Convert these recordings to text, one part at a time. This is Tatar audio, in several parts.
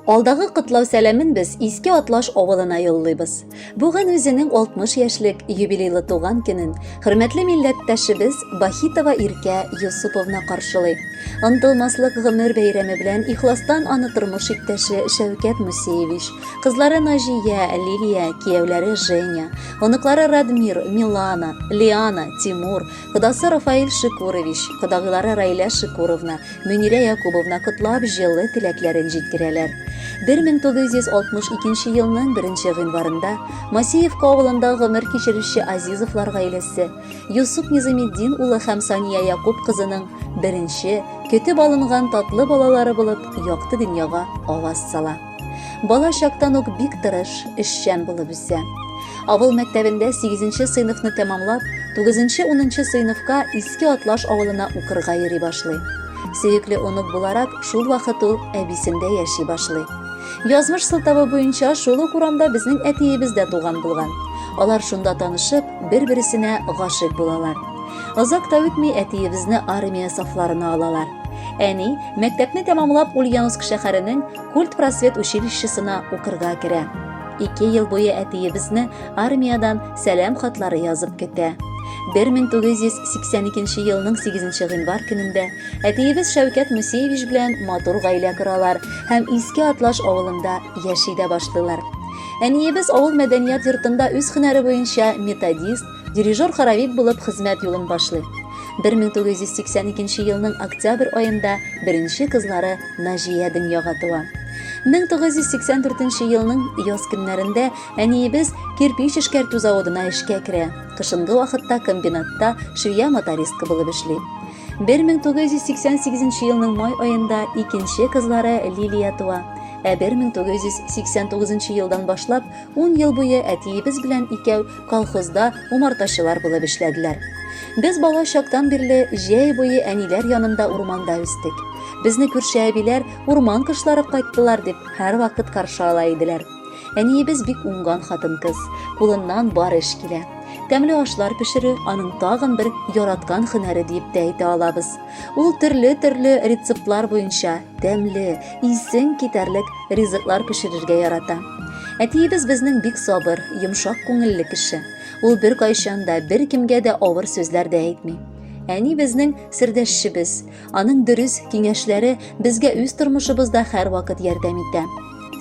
Алдагы котлау сәламен без Иске Атлаш авылына юллыйбыз. Бүген үзенең 60 яшьлек юбилейлы туган көнен хөрмәтле милләттәшебез Бахитова Иркә Юсуповна каршылый. Онтылмаслык гомер бәйрәме белән ихластан аны тормыш иптәше Шәүкәт Мусеевич, кызлары Наҗия, Лилия, кияүләре Женя, оныклары Радмир, Милана, Лиана, Тимур, кодасы Рафаэль Шикурович, кодагыйлары Раилә Шикуровна, Мөнирә Якубовна котлап җылы теләкләрен җиткерәләр. 1962 елның 1 гыйнварында Масеевка авылында гомер кичерүче Азизовлар гаиләсе Юсуп Низаметдин улы һәм Сания Якуб кызының беренче, көтеп алынган татлы балалары булып якты дөньяга аваз сала. Бала чактан ук бик тырыш, эшчән булып үсә. Авыл мәктәбендә 8 сыйныфны тәмамлап, 9-10 сыйныфка Иске Атлаш авылына укырга йөри башлый. Сөекле онык буларак, шул вакыт ул әбисендә яши башлый. Язмыш сылтавы буенча шул ук урамда безнең әтиебез дә туган булган. Алар шунда танышып, бер-берсенә гашыйк булалар. Озак та үтми әтиебезне армия сафларына алалар. Әни, мәктәпне тәмамлап, Ульяновск шәһәренең культпросвет училищесына укырга керә. Ике ел буе әтиебезне армиядән сәлам хатлары язып көтә. 1982 елның 8 гыйнвар көнендә әтиебез Шәүкәт Мусеевич белән матур гаилә коралар һәм Иске Атлаш авылында яши дә башлыйлар. Әниебез авыл мәдәният йортында үз һөнәре буенча методист, дирижер-хоровик булып хезмәт юлын башлый. 1982 елның октябрь аенда беренче кызлары Наҗия дөньяга туа. 1984 елның яз көннәрендә әниебез кирпич эшкәртү заводына эшкә керә. Кышынгы вакытта комбинатта швея-мотористка булып эшли. 1988 елның май аенда икенче кызлары Лилия туа. Ә 1989 елдан башлап 10 ел буе әтиебез белән икәү колхозда умартачылар булып эшләделәр. Без бала чактан бирле җәй буе әниләр янында урманда үстек. Безне күрше әбиләр урман кошлары кайттылар дип һәрвакыт каршы ала иделәр. Әниебез бик уңган хатын-кыз, кулыннан бар эш килә. Тәмле ашлар пешерү аның тагын бер яраткан һөнәре диеп тә әйтә алабыз. Ул төрле-төрле рецептлар буенча тәмле, исең китәрлек ризыклар пешерергә ярата. Әтиебез безнең бик сабыр, йомшак күңелле кеше. Ул беркайчан да, беркемгә дә авыр сүзләр дә әйтми. Әни безнең сердәшчебез. Аның дөрес киңәшләре безгә үз тормышыбызда һәрвакыт ярдәм итә.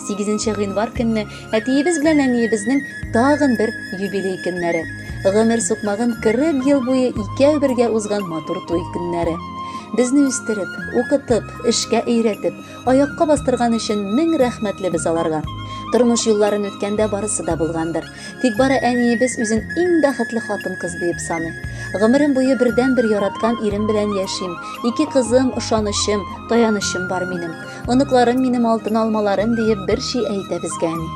8 гыйнвар көнне әтиебез белән әниебезнең тагын бер юбилей көннәре. Гомер сукмагын 40 ел буе икәү бергә узган матур туй көннәре. Безне үстереп, укытып, эшкә өйрәтеп, аякка бастырган өчен мең рәхмәтле без аларга. Тормыш юлларын үткәндә барысы да булгандыр. Тик бары әниебез үзен иң бәхетле хатын-кыз диеп саный. Гомерем буе бердәнбер яраткан ирем белән яшим. Ике кызым, ышанычым, таянычым бар минем. Оныкларым минем алтын алмаларым диеп бер ши әйтә безгә әни.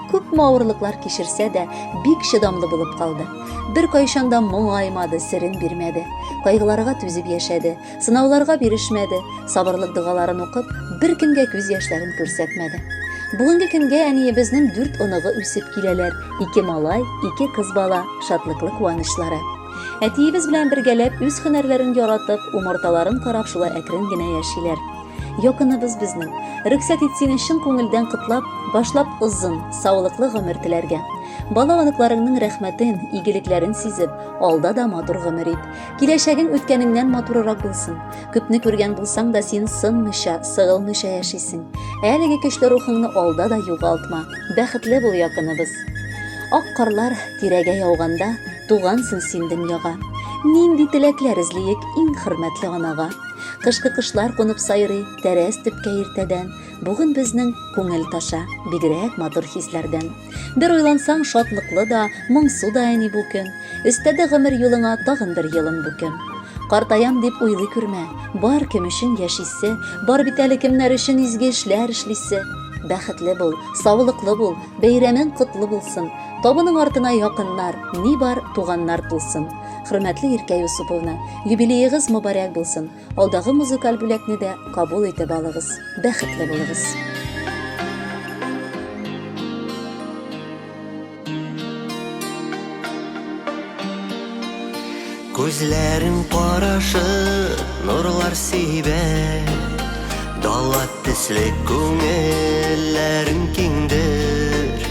Күпме авырлыклар кичерсә дә, бик чыдамлы булып калды. Беркайчан да моңаймады, серен бирмәде. Кайгыларга түзеп яшәде, сынауларга бирешмәде, сабырлык догаларын укып, беркемгә күз яшьләрен күрсәтмәде. Бүгенге көнгә әниебезнең дүрт оныгы үсеп киләләр, ике малай, ике кыз бала, шатлыклы куанычлары. Әтиебез белән бергәләп үз һөнәрләрен яратып, умарталарын карап шулай әкрен генә яшиләр. Якыныбыз безнең. Рөхсәт ит сине чын күңелдән котлап, башлап озын, саулыклы гомер теләргә. Бала оныкларыңның рәхмәтен, игелекләрен сизеп, алда да матур гомер ит. Киләчәгең үткәнеңнән матурырак булсын. Күпне күргән булсаң да син сынмыйча, сыгылмыйча яшисең. Әлеге көчле рухыңны алда да югалтма. Бәхетле бул, якыныбыз. Ак карлар тирәгә яуганда, тугансың син дөньяга. Нинди теләкләр эзлиек иң хөрмәтле анага? Кышкы кошлар кунып сайрый тәрәз төпкә иртәдән. Бүген безнең күңел таша, бигрәк матур хисләрдән. Бер уйлансаң, шатлыклы да, моңсу да әни бу көн. Өстәде гомер юлыңа тагын бер елын бу көн. Картаям дип уйлый күрмә, бар кем өчен яшисе, бар бит әле кемнәр өчен изге эшләр эшлисе. Бәхетле бул, саулыклы бул, бәйрәмең котлы булсын. Табының артына якыннар, ни бар, туганнар тулсын. Хөрмәтле Иркә Юсуповна, юбилеегыз мөбарәк булсын. Алдагы музыкаль бүләкне дә кабул итеп алыгыз. Бәхетле булыгыз. Күзләрең карашы нурлар сибә. Бала төсле күңелләрең киңдер.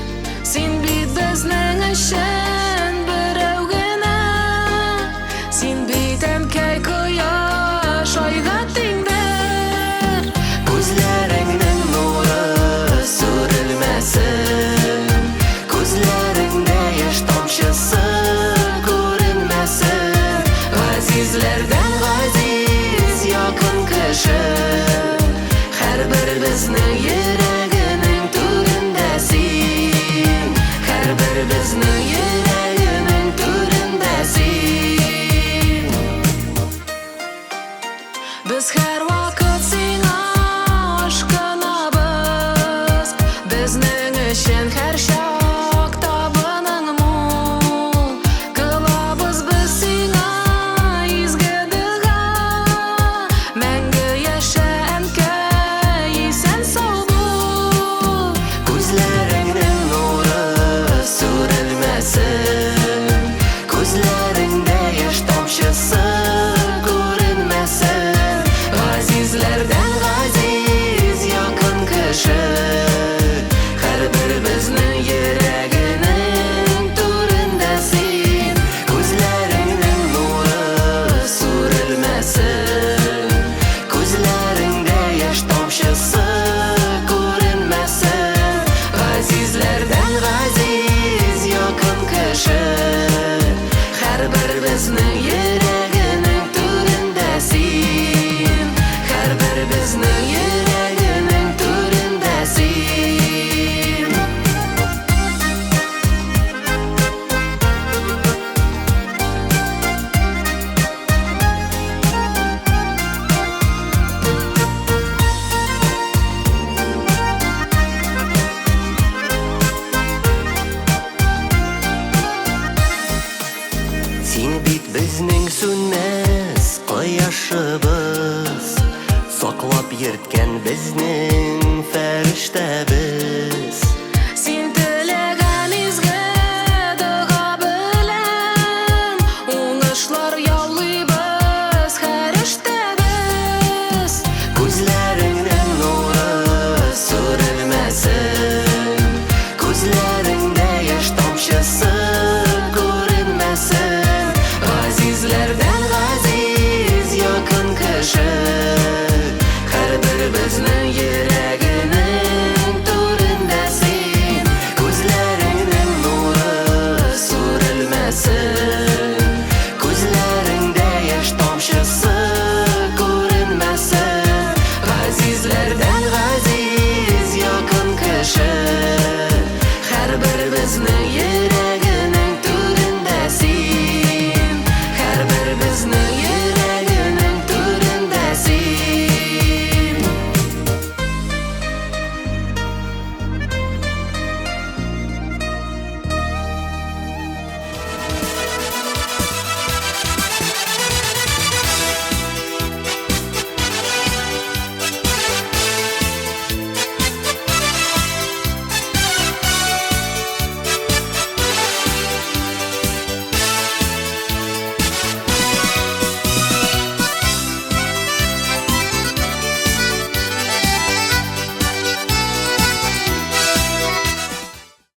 Син бит безнең өчен берәү генә. Син бит, әнкәй, кояш айга тиңдер. Күзләреңнең нуры сүрелмәсен, Күзләреңдә яшь тамчысы күренмәсен. Газизләрдән газиз якын кеше, Һәрберебезнең йөрәгенең түрендә син. Һәрберебезнең йөрәгенең түрендә син. Без һәрвакыт сиңа ашкынабыз, Безнең өчен һәрчак.